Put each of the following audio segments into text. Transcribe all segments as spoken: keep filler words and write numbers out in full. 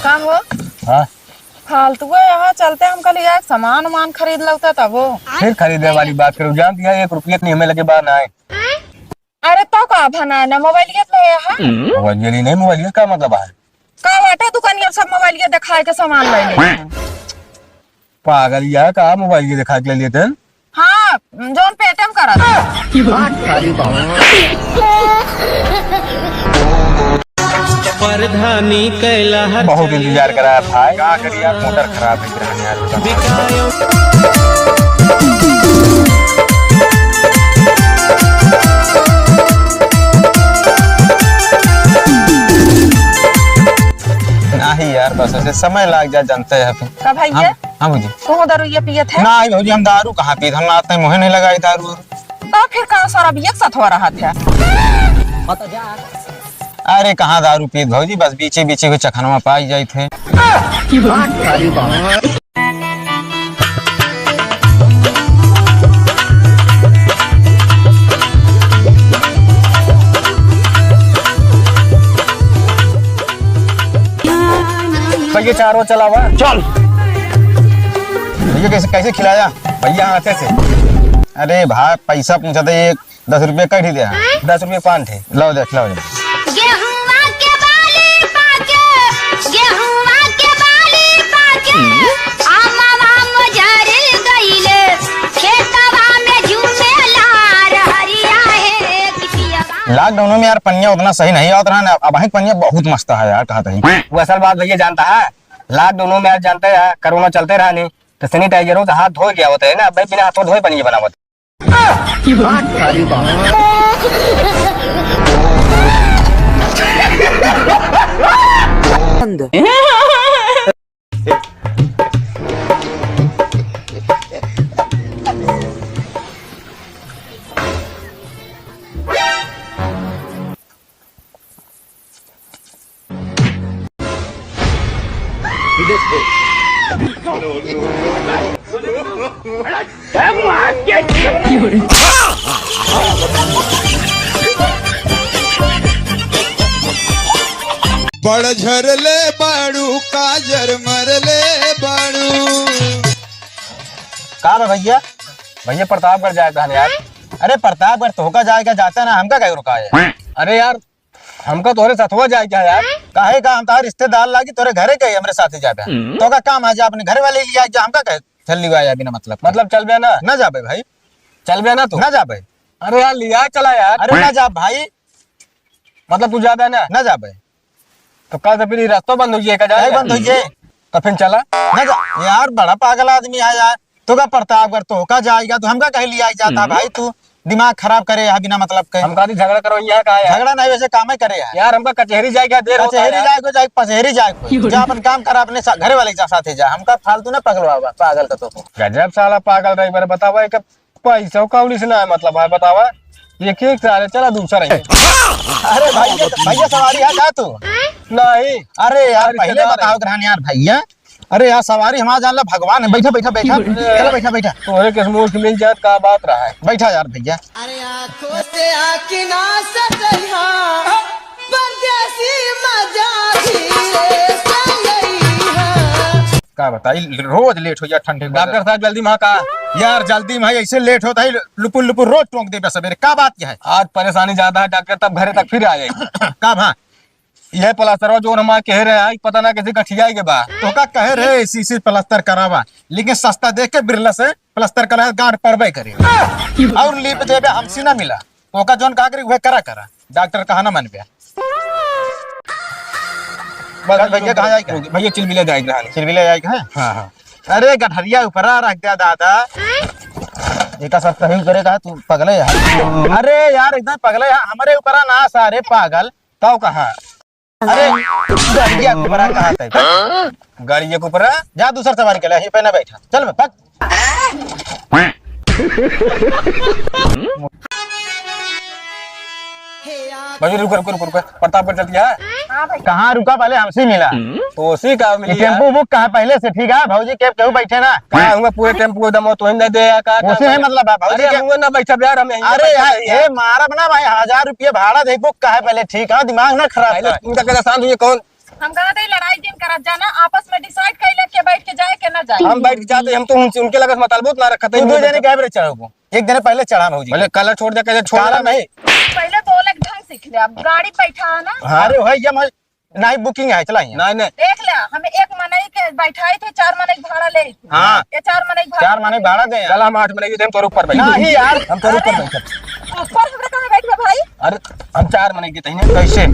का हो? हाँ। फालतू है, यहाँ चलते हम कल यार सामान वामान खरीद लौता तब हो। फिर खरीदे वाली बात करो, जानती है एक रुपया नहीं हमें लगे बाहर ना आए। अरे तो का भना ना मोबाइल ये ले यहाँ? मोबाइल ये नहीं, मोबाइल ये का मतलब है? का बाटे दुकानिया सब मोबाइल ये दिखाए के सामान ले ले। पागल या का मोबाइल ये दिखा के ले लेते हैं? हाँ, जोन पेटम करत। प्रधानी कैला बहुत इंतजार करा था। का करिए यार, मोटर खराब है, किराने यार। बिकायो। नहीं यार, बस ऐसे समय लाग जा, जानते हैं फिर। का भाई हम, ये? हाँ भौजी। तू दारू ये पियत है? नहीं भौजी, हम दारू कहाँ पीत, हम आज तक मुँहे नहीं लगाई दारू। तो फिर का शराब एक साथ हो रहा था? अरे कहाँ दारू पीत भौजी, बस बीचे बीचे को चखनवा पाई जाइत है। भैया चारो चलावा। चल। भैया कैसे, कैसे खिलाया? भैया हाथे से। अरे भाई पैसा पूछा था, एक दस रुपये कट ही दे। दस रुपये पाँच है। लाओ देख, लाओ देख। गेहुआ के बाली पाके, गेहुआ के बाली पाके, आमवा मोजर गइले, खेतवा में झूमेला रहरिया हे कि पियवा। लॉकडाउन में यार पनिया उतना सही नहीं आवत रहा ना, अब पनिया बहुत मस्त है यार, कहा था। वो असल बात भैया जानता है, लॉकडाउन में यार जानते हैं कोरोना चलते रहा नहीं, तो सैनिटाइजरों से हाथ धो लिया होता है ना, अब बिना हाथों धोए पनिया बनावत। बड़ झरले बाड़ू, काजर मरले बाड़ू। का बा भैया? भैया प्रतापगढ़ जाए कहन यार। अरे प्रतापगढ़ तोहका जाएगा, जाता ना, हमका काहे रुका है? अरे यार, हमका तोहरे साथवा जाए क्या यार? काहे का, हम तोहरे रिश्तेदार लागी, तोहरे घरे गए, हमरे साथे जाबे। हम्म। तोहका काम है, जा अपने घरे वाले लिया, जा, हमका कहे चल लिवा जा बिना मतलब के। मतलब चलबे ना? ना जाबे भाई। चलबे ना तू? ना जाबे। अरे यार, लिया चला यार। अरे ना जा भाई। मतलब तू जाबे ना? ना जाबे। तो कल से फिर ये रास्ता बंद हो जाएगा, काहे बंद हो जाए? तो फिर चला। ना जा यार, बड़ा पागल आदमी है यार। तो का प्रतापगढ़ तोहका जाएगा, तो हमका कहे लिया जाता हम्म। भाई, तू दिमाग खराब करे है बिना मतलब के। हम कहा थी झगड़ा करवइया है का यार? झगड़ा नहीं, वैसे काम ही करे है। यार हमका कचहरी जाए क्या, देर होता है कचहरी यार। जाए को जाए, पचहरी जाए को। जा अपन काम करा, अपने सा-, घरे वाले के साथे जा, हमका फालतू ना पगलवा, पागल का तो। गजब साला पागल रही बार, बतावा एक पैसा कौड़ी से ना है, मतलब है, बतावा। एक एक साले चला दूसरा ही। अरे भैया, भैया सवारी है का तू? नहीं। अरे यार, अरे पहले रिश्तेदार है। बताओ रहन यार भैया। अरे यार, सवारी हमारा जान ला भगवान है। बैठा, बैठा, बैठा। अरे चलो, बैठा, बैठा। तोहरे के मुंह से मिल जात, का बात रहा है? बैठा यार भैया। अरे आंखों से आंखी ना सटइहा, परदेसी मजा धीरे से लइहा। का बताई, रोज लेट हो जा ठंडे के वजह से। डॉक्टर साहब, जल्दी महा का। यार, जल्दी में है, ऐसे लेट होता है, लुपुर लुपुर रोज टोंक देबे सबेरे। का बात क्या है? आज परेशानी ज्यादा है डॉक्टर, तब घरे तक फिर आ जाएगी। का भा? यह प्लास्टरवा जोन हमार कहे रहे है, पता ना कैसे गठिया के बा। तोका कहे रहे इसी से प्लास्टर करावा, लेकिन सस्ता देख के बिरला से प्लास्टर करा, गांठ पड़बे करे। और लीप देबे हमसे ना मिला, तोका जोन का करी वह करा करा, डॉक्टर कहा ना मनबे। बस भैया, कहाँ जाए का? भैया चिलबिला जाए का है। चिलबिला जाए का है? हाँ, हाँ। अरे गठरिया ऊपरा रख दिया दादा। एका सब कहीं करे का तू पगले है। अरे यार एकदम पगले है, हमारे ऊपरा ना सारे पागल। तौ कहाँ? अरे, गड़िया के ऊपरा कहाँ तै? गड़िया के ऊपरा? जा दूसर सवारी के ले, यहीं पे ना बैठा। चल बे, भाग। भौजी, रुक, रुक, रुक, रुक। प्रतापगढ़ चल दिया है? हाँ भाई। कहाँ रुका, पहले हमसे मिला। तो उसी का मिली ये यार। टेम्पू बुक कहाँ पहले से, ठीक है? भौजी के केहू बैठे ना। कहाँ हुआ पूरे टेम्पू एकदम, तो हम दे दे यार, का, का उसे है भाई? मतलब है, भौजी अरे, के हम ना बैठब यार, हम यहीं अरे बैठब यार, यार। ये मारब ना भाई, हजार रुपये भाड़ा दे, बुक कहाँ पहले, ठीक है? दिमाग ना खराब पहले कर। इनका कहता शांत हुई, कौन हम कहा थे लड़ाई जिन करत जाना, आपस में decide कइले के बैठ के जाए के ना जाए। हम बैठ के जाते, हम तो उनसे, उनके लगे से मतलब ना रखत है। तू दो जने काहे बरे चढ़ो को? एक जने पहले चढ़ा भौजी। बोले कलर छोड़ दे, कैसे छोड़ काला दे? नहीं। पहले तो अलग ढंग सीख ले, अब गाड़ी बैठा है ना। हाँ। अरे भाई, ये हमारी नाइट booking है, चला यहाँ। नहीं, नहीं। देख ले, हम एक मनई के बैठाई थे, चार मनई भाड़ा ले। हाँ। ये चार मनई भाड़ा चार मनई भाड़ा दे। चला, हम आठ मनई के दे, हम तोर ऊपर बैठ। नहीं यार। हम तोर ऊपर अरे। बैठ। ऊपर हमरा कहाँ बैठबा भाई? अरे, हम चार मनई के तहिने कैसे?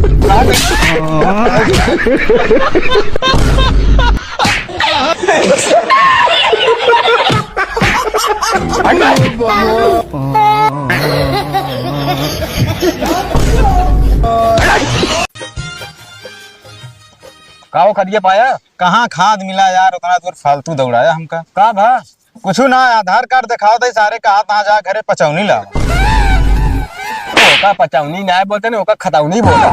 का हो, खदिया पाया? कहाँ खाद मिला यार, उतना दूर फालतू दौड़ाया हमका। का भा? कुछु ना, आधार कार्ड देखावत ही, सारे कहत ही जा घरे पचौनी लावा। ओका पचौनी नाहीं बोलते ने, ओका खतौनी बोला।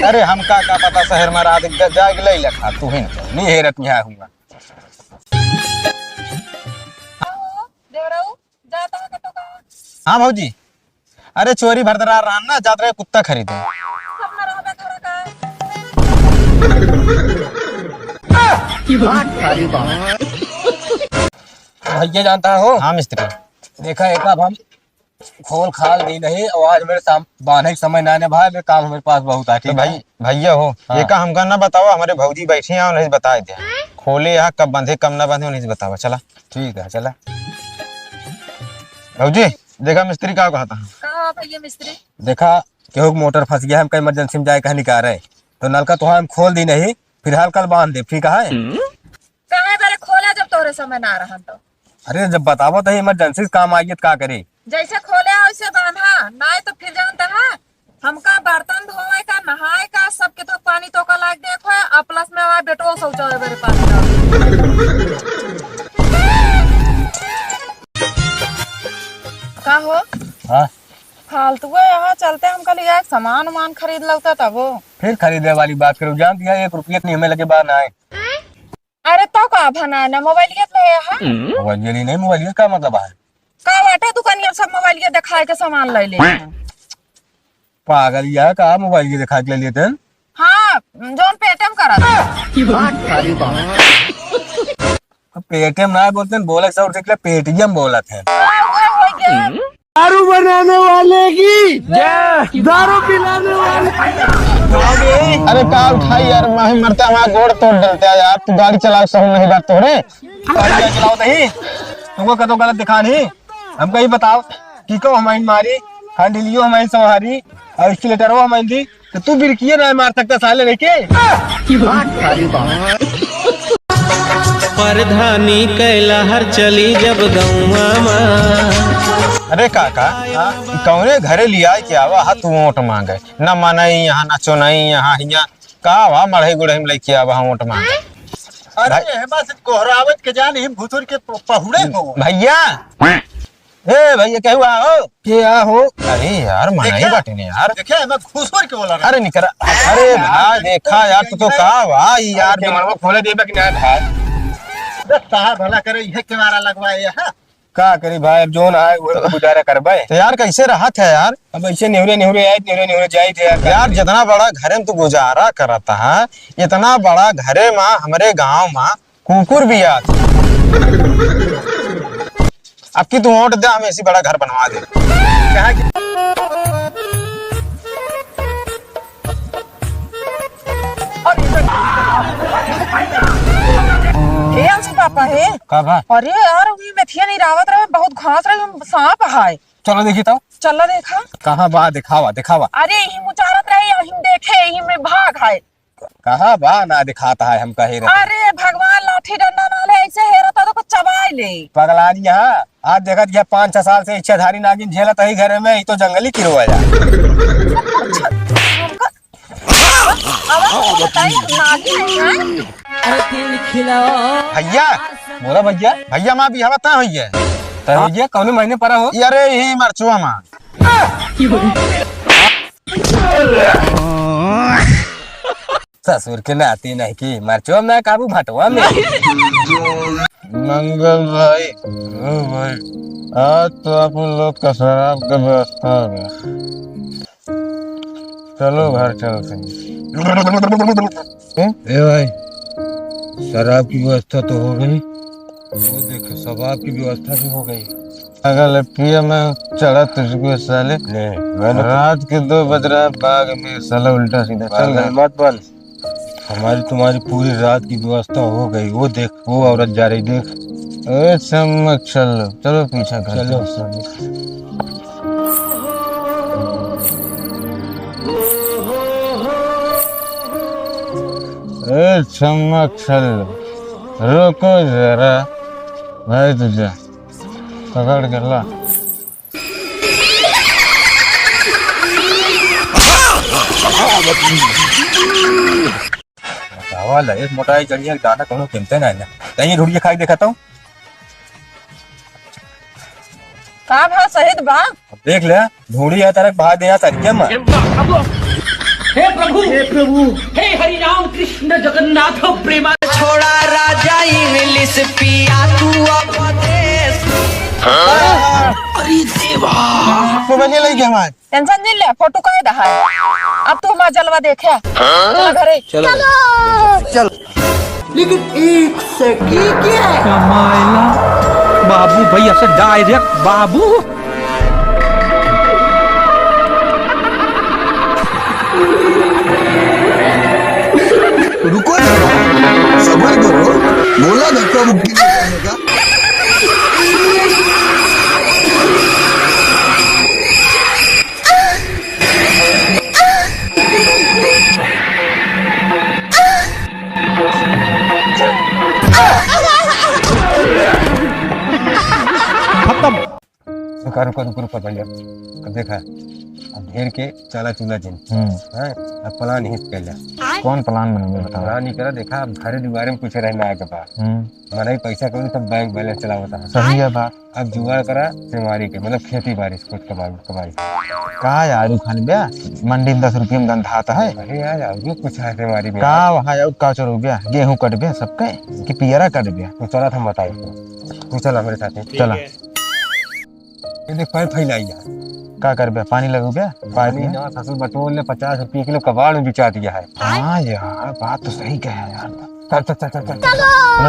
अरे हमका का पता, शहर में रात के जा के लई लखा, तू ही न, नहीं हेरत यहाँ हुआ। देवराऊ, जाता है कतो का? हाँ भौजी, अरे चोरी भरदरार रहन ना, जात रहे कुत्ता खरीदे। सब ना रहबे घर का। भैया जानता हो? हाँ मिस्त्री। देखा, एक अब हम खोल खाल दी नहीं, और आज मेरे साम-, बांधे के समय ना ने भाई, मेरे काम हमारे पास बहुत है, तो ठीक भाई, है? भैया हो, हाँ। एका हमका ना बतावा, हमारे भौजी बैठी हैं, उन्हें बताए दे। खोले यहाँ कब बंधे, कब ना बंधे, उन्हें बतावा, चला। ठीक है, चला। भौजी, देखा मिस्त्री का कहता है। का भैया मिस्त्री? देखा, केहू के मोटर फंस गया, हमका emergency में जाए कहीं निकाले, तो नलका तो हम खोल दी नहीं, फिलहाल कल बांध दे, ठीक है? काहे बरे खोला जब तोहरे समय ना रहन तो? अरे जब बतावत है emergency से काम आई है तो का करी? जैसे खोले है वैसे बांधा, नाहीं तो फिर जानता है हमका बर्तन धोए का, नहाए का, सबके तो पानी तो का लाग देखो है, आ plus में हमारे बेटो शौचालय बरे पानी डाल। का हो? हाँ। फालतू है, यहाँ चलते हमका लिया एक सामान उमान खरीद लौता तब हो। फिर खरीदे वाली बात करो, जानती है एक रुपया नहीं हमें लगे बाहर ना आए। अरे तो का भना ना मोबाइलिया ले है? मोबाइलिया ली नहीं, मोबाइलिया का मतलब है? का बाटे दुकानिया सब मोबाइलिया दिखाए के सामान ले ले हैं। पागल या का मोबाइलिया दिखा के ले लेते हैं? हाँ, जोन पेटीएम करा था। अब पेटीएम ना बोलते हैं, बोले सौ रुपये पेटीएम बोलत है। हाँ, वो हो गया। दारू बनाने वाले की जय। दारू पिलाने वाले। अरे का उठाई यार, माही मरता हमारा गोड़ तोड़ डरता है यार, तू गाड़ी चलाओ सहूर नहीं बात तोरे। गाड़ी चलाओ नहीं, तुमको कतो गलत दिखा नहीं, हमको ही बताओ कि को हमारी मारी, हैंडलियो हमारी संहारी और एक्सीलेटरो हमारी दी, तो तू बिरकिए ना मार सकता साले लेके। परधानी कैला हर चली जब गौवा मा। अरे काका, हाँ? कौने घरे लिया के आवा हा तू वोट मांगे? ना मनई यहाँ, ना चुनई यहाँ, हियाँ का वा मढ़ई गुड़ई में लेके आवा हा वोट मांगे? अरे भाई। ये बस गोहरावत के जान हिम भुतुर के प-, पहुड़े हो। भैया, ए भैया, केहू आ हो? के आ हो? अरे यार, मनाई देखा? बाटे ने यार। देखा, एमे घुसुर के बोला रहा। अरे निकरा, अरे भाई, देखा यार, तू तो का भाई यार, अरे के मनवा खोले देबे कि ना भाई? बस साहब भला करे, इहे के मारा लगवाए है। का करी भाई, अब जोन आए, वो तो गुजारा करबे। तो यार, कैसे रहत है यार? अब ऐसे निहुरे निहुरे आए, निहुरे निहुरे जाए थे यार। यार, जितना बड़ा घरे में तू गुजारा करत है, इतना बड़ा घरे में, हमरे गांव में, कुकुर भी आत। अब की तू वोट दे, हम ऐसी बड़ा घर बनवा दे। कहा कि हे अंशु पापा हे। का बा? अरे यार, उ मेथिया निरावत रहे, बहुत घास रहे, सांप है। चलो देखी तो। चलो देखा। कहाँ बा? दिखावा, दिखावा। अरे, यही मुचारत रहे, यही देखे, यही में भाग है। कहाँ बा? ना दिखाता है हमका, हेरत। अरे भगवान, लाठी डंडा ना ले, ऐसे हेरत तो कुछ चबाई ले। पगलानी यहाँ, आज देखत गया पाँच छह साल से इच्छाधारी नागिन झेलत ही घरे में, ई तो जंगली किरवा जा। हमका, अब, अब बताई, नागिन है, हैं? भैया, बोला भैया, भैया माँ बिहावा ता होइए। तो भैया कौने महीने पड़ा हो? अरे यही मरचुआ माँ। ससुर के नाती नहीं की मरचो ना काबू भटवा में। मंगल भाई, ओ भाई, आज तो आप लोग का शराब का व्यवस्था हो गया। चलो घर चलते हैं। ए? ए भाई, शराब की व्यवस्था तो हो गई, वो देखे शबाब की व्यवस्था भी हो गई। अगर लपिया में चढ़ा तुझको साले, ले, मैंने तो रात के दो बज रहा है, बाग में साला उल्टा सीधा चल पागल रहा। मत बन। हमारी तुम्हारी पूरी रात की व्यवस्था हो गई। वो देख, वो औरत जा रही, देख। ए, चम्मक, चलो, चलो पीछे घर चलो। चलो। ए, चम्मक, चलो, रुको जरा। भाई, तू जा, पकड़ के ला। बतावा ला, एक मोटाई जड़िया के दाना कौनो किनते ना है ना। तैं ढूंढिए खाई देखा तो। का भा शहीद बा? अब देख ले, ढूंढी है तरक भाई देना सरिया में। हे प्रभु, हे प्रभु, हे हरि राम कृष्ण जगन्नाथ प्रेमा। छोड़ा राजा इंग्लिश पिया तू अब देश। अरे देवा। मोबाइल ले गया हमारे। टेंशन नहीं ले, फोटो काहे दहा है? अब तू हमारा जलवा देखे। चलो घरे। चलो। चलो। लेकिन एक सेकंड, ये क्या है? कमाएला बाबू भैया से डायरेक्ट बाबू। रुको जरा, सबर करो, बोला धक्का मुक्की नहीं करने का। खत्म। रुका, रुका, रुका, रुका भैया। अब देखा, अब घेर के चाला चूला जिन। हम्म। हैं? अब plan ही कैला। कौन plan बनेंगे बताओ? Plan ही करा, देखा, अब घरे दुआरे में कुछ रहना है के बाद। हम्म। मनई पैसा कौड़ी सब bank balance चलावता है। सही है बात। अब जुगाड़ करा बीमारी के, मतलब खेती बाड़ी से कुछ कमाई, कमाई। का यार, उ खान बे, मंडी में दस रुपये में गंधात है। अरे यार, अउर कुछ है बीमारी में। का वहाँ यार, का चोर हो गया, गेहूं कट गया सबके, कि पियरा कट गया? तो चला, हम बताई तो। तू चल हमारे साथ। चला। ये देख, पाइप फैलाई यार। का करबे? पानी लगौबे? पाइप पानी में? जहाँ ससुर बटोर ले, पचास रुपये किलो कबाड़ में बिचा दिया है। हाँ यार, बात तो सही कहे यार। चल, चल, चल, चल, चल। ना।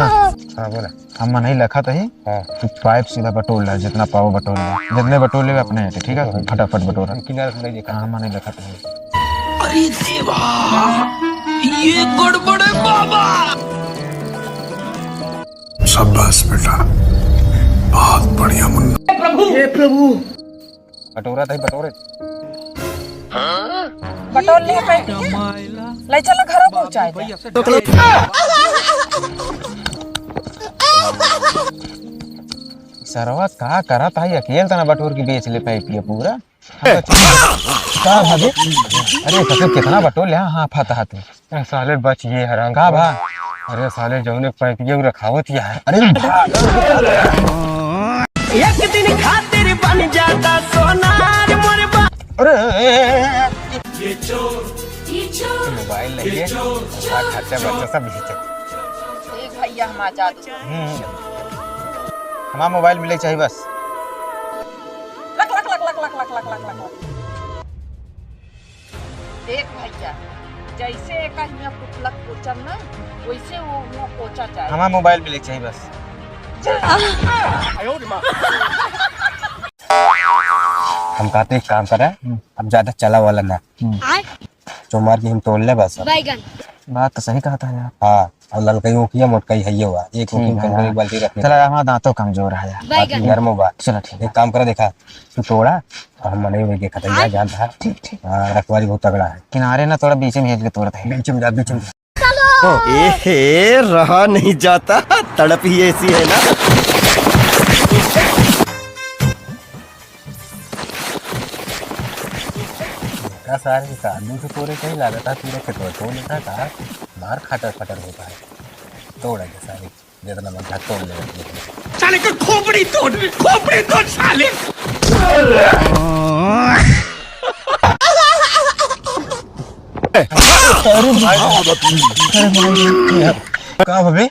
हाँ, बोला। हम नहीं लखत ही। हाँ। तू पाइप सीधा बटोर ला, जितना पावो बटोर ला। जितने बटोर लेबे अपने है, ठीक है? फटाफट बटोर। किनारे से नहीं देखा। हाँ, हम नहीं लखत ही। अरे देवा, ये गड़बड़ है बाबा। शाबाश बेटा, बहुत बढ़िया मुन्ना। हे प्रभु, हे प्रभु। बटोरा तही बटोरे। बटोर ले है पैंट के। ले चलो घरों पहुँचाए दे। सरवा का करत है, अकेल तना बटोर के बेच ले पाइपिया पूरा। का भाभी? अरे ससुर, कितना बटोर ले, हाँ, हाँ, फाता हाथ में। ए, साले बच गए हराम का खोर। भा? अरे साले, जौने पैंटिया रखावत या है। अरे भा-, एक दिन खातिर बन जाता सोनार मोर बा- अरे, ए, ए, ए, ए। मोबाइल नहीं है, खर्चा बर्चा सब यही चल। ठीक भैया, हम आजाद हो। हम्म। हमार मोबाइल मिले चाहिए बस। लक, लक, लक। देख भैया, जैसे एका हियाँ पुतला कोचम ना, वैसे वो हुआँ कोचा जाए। हमार मोबाइल मिले चाहिए बस। हम कहते एक काम करा, हम्म। अब ज्यादा चला वाला ना। हम्म। आय। चोमार की हम तोड़ ले बस अब। बैगन। बात तो सही कहत है यार। हाँ, और ललकई ऊखिया मोटकई है ये हुआ। एक ऊखी ठीक में है कम से कम यार। एक बाल्टी रखने चला यार, हमारा दांतों कमजोर है यार। बाकी बैगन। घर में बात। चलो ठीक है। एक काम करा, देखा, तू तोड़ा और हम मने में देखा था, यार जानता है। ठीक, ठीक। हाँ, रखवारी बहुत तगड़ा है। किनारे ना तोड़ा, बीच में हेज के तोड़ते हैं। बीच में जा, बीच में। ए हे, रहा नहीं जाता, तड़प ही ऐसी है ना। का सारे का आदमी से तोरे कहीं लागत है, पूरा खेतवा तोड़ लेता है, का मार खटर खटर होता है। तोड़ है सारे, जितना मन था तोड़ ले। साले का खोपड़ी तोड़, खोपड़ी तोड़ साले। अरे, अरे, अरे, का भाभी?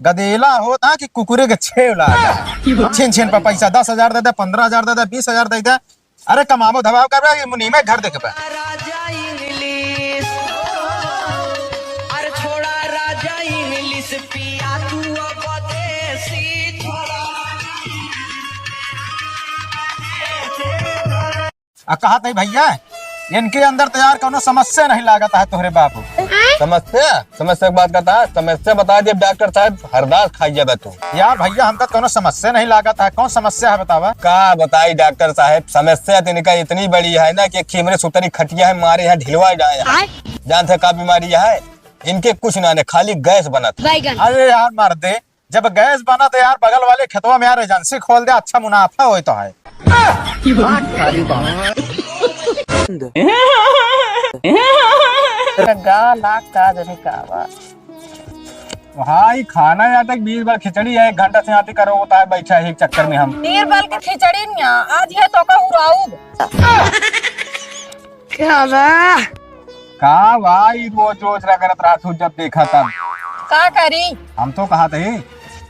गदेला होत है कि कुकुरे के छेव लाग। छिन छिन पे पैसा, दस हजार दे दे, पन्द्रह हजार दे दे, बीस हजार दे दे। अरे कमाबो धमाबो करबे कि मुनीम घर देखबे। राजा इंग्लिश, अरे छोड़ा राजा इंग्लिश, पिया तू अब देसी, छोड़ा। आ कहत नहीं भैया, इनके अंदर तो यार कौनो समस्या नहीं लागत है तोहरे बाबू। समस्या? समस्या की बात करता है? समस्या बता दिए डॉक्टर साहब, हरदास खाई जाबे तू। यार भैया, हमका कौनो समस्या नहीं लागत है। कौन समस्या है बतावा? का बताई डॉक्टर साहब, समस्या तो इनका इतनी बड़ी है ना कि एक खिमरे सुतरी खटिया है, मारे यहाँ ढिलवा जाए हैं। आय। जानते का बीमारी है? इनके कुछ ना ने, खाली गैस बनत। बैगन। अरे यार मर्दे, जब गैस बना तो यार बगल वाले खेतवा में यार एजेंसी खोल दे, अच्छा मुनाफा होए तो है। गाल आग का जने का बा। भाई खाना यहाँ तक बीस बार खिचड़ी है, एक घंटा से यहाँ तक करो होता है, बैठा है एक चक्कर में हम। बीस बार के खिचड़ी नहीं, आज ये तो का उड़ाऊ। का बा? का भाई, रोज रोज रगड़त रहत हूँ, जब देखा तब। का करी? हम तो कहत ही,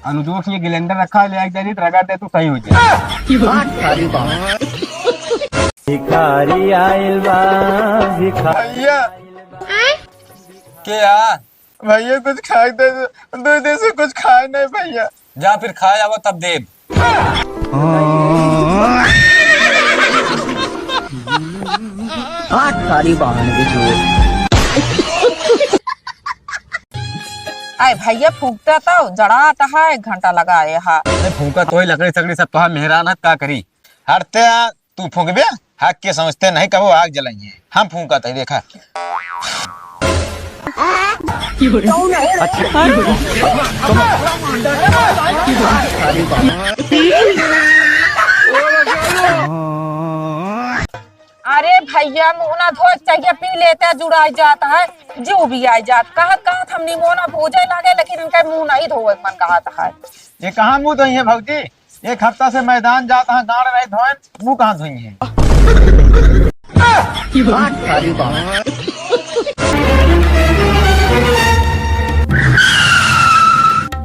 अनुजो के लिए ग्लेंडर रखा है, ले आके दे दी, रगड़ दे, तू सही हो जाए। भिखारी आइल बा, भिखारी। भैया। के आ? भैया, कुछ खाए दे, दो दिन से कुछ खाए नहीं भैया। जा फिर खाए आवा, तब देब। आठ सारी बहन की चोट। आए भैया, फूकता तो जड़ात है, एक घंटा लगाए हा। अरे फूका तो ही लकड़ी सकड़ी सब तोहार मेहरान है, का करी? हटते आ, तू फूकबे? हक के समझते नहीं, कबो आग जलाइए। हम फूकत है, देखा। अरे भैया, मुँह ना धोए के चाहिए, पी लेते जुड़ाई जात है, जीव भी आई जात। कहत कहत हम निमोना भूजे लागे, लेकिन इनका मुँह नहीं धोए के मन कहत है। ये कहाँ मुँह धोई है भौजी? एक हफ्ता से मैदान जात हाँ, गाड़ नहीं धोएन, मुँह कहाँ धोई है?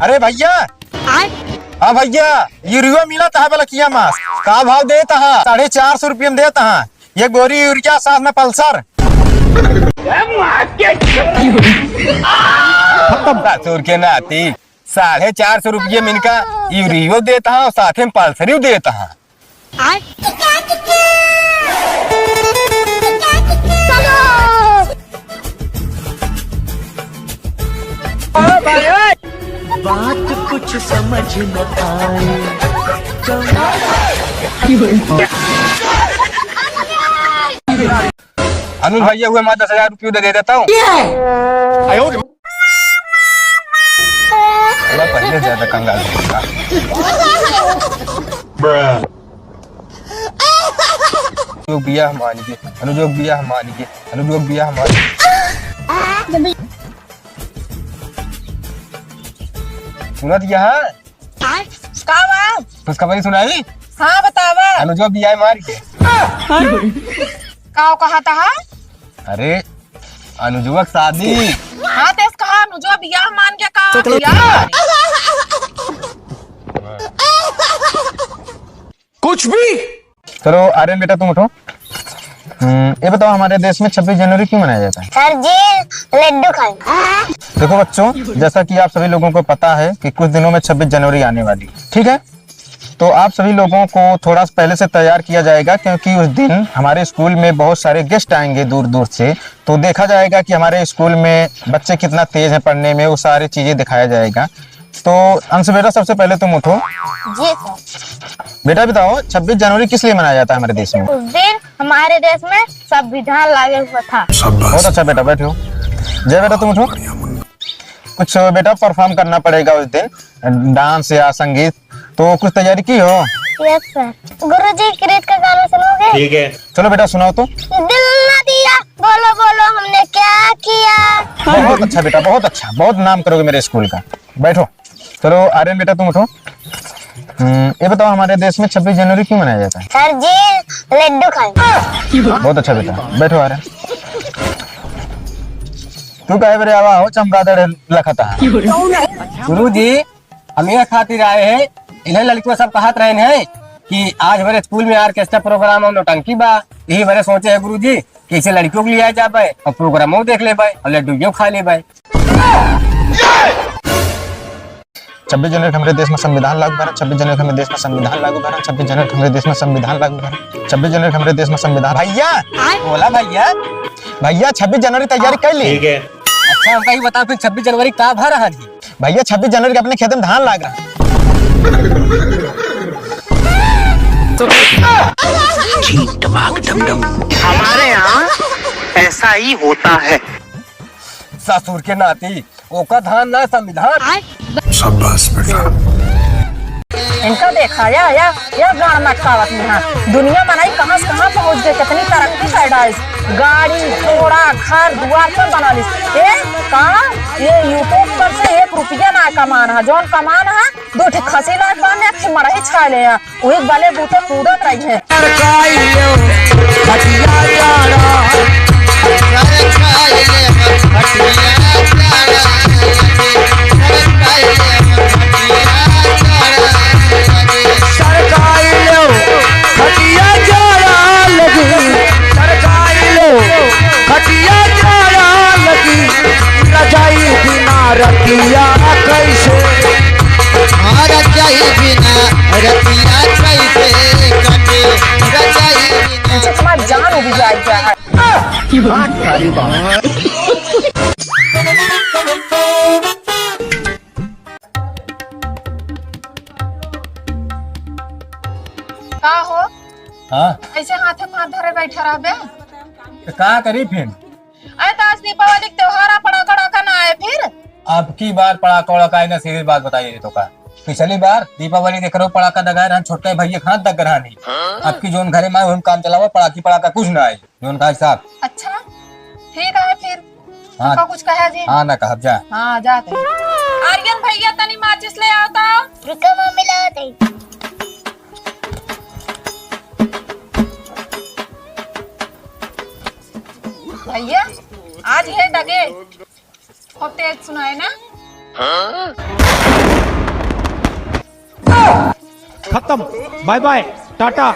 अरे भैया, आय? हाँ भैया, यूरिया मिलत है बलकिया मास, का भाव देत है? साढ़े चार सौ रुपये में देत है, ये गोरी यूरिया साथ में पल्सर। खत्म। ससुर के नाती। साढ़े चार सौ रुपये में इनका यूरियो देत हाँ और साथे में पल्सरियो देत हाँ। आय? बात कुछ समझ न आए। अनुज भैया हुए, हमारे दस हजार रुपये दे देता हूँ। अरे पहले ज्यादा कंगाल होगा। अनुजो बियाह मान के, अनुजो बियाह मान के, अनुजो बियाह मान के। सुनत यहाँ? का बा? खुशखबरी सुनाई? हाँ, बतावा। अनुजवा बियाह मार के। का कहत हा? अरे, अनुजवा के शादी। हाँ, तेस कहा अनुजवा बियाह मान के का? बियाह मारी। कुछ भी। चलो आर्यन बेटा, तुम उठो। हम्म, ये बताओ, हमारे देश में छब्बीस जनवरी क्यों मनाया जाता है? सर जी, लड्डू खाए। देखो बच्चों, जैसा कि आप सभी लोगों को पता है कि कुछ दिनों में छब्बीस जनवरी आने वाली है, ठीक है? तो आप सभी लोगों को थोड़ा सा पहले से तैयार किया जाएगा, क्योंकि उस दिन हमारे स्कूल में बहुत सारे गेस्ट आएंगे दूर दूर से। तो देखा जाएगा कि हमारे स्कूल में बच्चे कितना तेज हैं पढ़ने में, वो सारी चीजें दिखाया जाएगा। तो अंशु बेटा, सबसे पहले तुम उठो। जी सर। बेटा बताओ, छब्बीस जनवरी किस लिए मनाया जाता है हमारे देश में? उस दिन हमारे देश में संविधान लागू हुआ था। बहुत अच्छा बेटा, बैठो। जय बेटा, तुम उठो। कुछ बेटा परफॉर्म करना पड़ेगा उस दिन, डांस या संगीत। तो कुछ तैयारी की हो? यस सर। गुरुजी, क्रिस का गाना सुनोगे? ठीक है। चलो बेटा, सुनाओ तो। दिल ना दिया, बोलो बोलो हमने क्या किया। बहुत अच्छा बेटा, बहुत अच्छा, बहुत नाम करोगे मेरे स्कूल का। बैठो। चलो आर्यन बेटा, तुम उठो। हम्म, ये बताओ, हमारे देश में छब्बीस जनवरी क्यों मनाया जाता है? सर जी, लड्डू खाए। बहुत अच्छा बेटा, बैठो आर्यन। तू काहे बरे आवा हो चमगादड़ लखत हा? गुरुजी, हम ये खातिर आए हैं, इन्हें लड़कियों सब कहत रहे हैं कि आज हमारे स्कूल में ऑर्केस्ट्रा प्रोग्राम और नौटंकी बा, यही बरे सोचे हैं गुरुजी कि इसे लड़कियों को लिया जाए और प्रोग्रामों देख ले और लड्डू खा ले। छब्बीस जनवरी के हमरे देश में संविधान लागू भरन, छब्बीस जनवरी के हमरे देश में संविधान लागू भरन, छब्बीस जनवरी के हमरे देश में संविधान लागू भरन, छब्बीस जनवरी के हमरे देश में संविधान। भैया, बोला भैया। भैया, छब्बीस जनवरी तैयारी कर ली? ठीक है। अच्छा, हमका ये बताओ फिर छब्बीस जनवरी का भा रहा जी? भैया, छब्बीस जनवरी के अपने खेत में धान लाग रहा। ठीक दिमाग डम डम। हमारे यहाँ ऐसा ही होता है। ससुर के नाती, ओका धान ना संविधान। शाबाश बेटा। इनका देखा या, या, या गाड़ मटकावत यहाँ। दुनिया मनई कहाँ से कहाँ पहुँच गए, कितनी तरक्की कर डालिस। गाड़ी, घोड़ा, घर, दुआर सब बना लिस। ए, कहाँ? ये YouTube पर से एक रुपया ना कमान है, जौन कमान है, दो ठे खसी लायक बांध, एक ठे मड़ही छा ले हैं। वही बले बूते कूदत रही है। खटिया जाड़ा लगी, रजाई बिना रतिया कैसे? हाँ, रजाई बिना रतिया कैसे कटे? रजाई बिना। इनसे तुम्हारी जान उब जाए क्या है? का हो? हाँ? ऐसे हाथे में हाथ धरे बैठा रहबे? तो का करी फिर? अरे, तो आज दीपावली के त्योहार आ, पड़ाका वड़ाका ना आए फिर? अब की बार पड़ाका वड़ाका आए ना, सीधी बात बताइए तो का। पिछली बार दीपावली के करो पड़ाका दगाए रहन, छोटका भैया के हाथ दग रहन ही। अब की जोन घरे में आए, हम काम चलावा, पड़ाकी पड़ाका कुछ ना आए, जोन का हिसाब। अच्छा, ठीक है फिर। हाँ। हमका कुछ कहे जी? हाँ, ना कहब जा। हाँ, जाते हैं। आर्यन भैया, तनी माचिस ले आओ तो। रुको मम्मी, लावत है। भैया, आज ये डगे खूब तेज सुनाए ना। खत्म, बाय बाय, टाटा।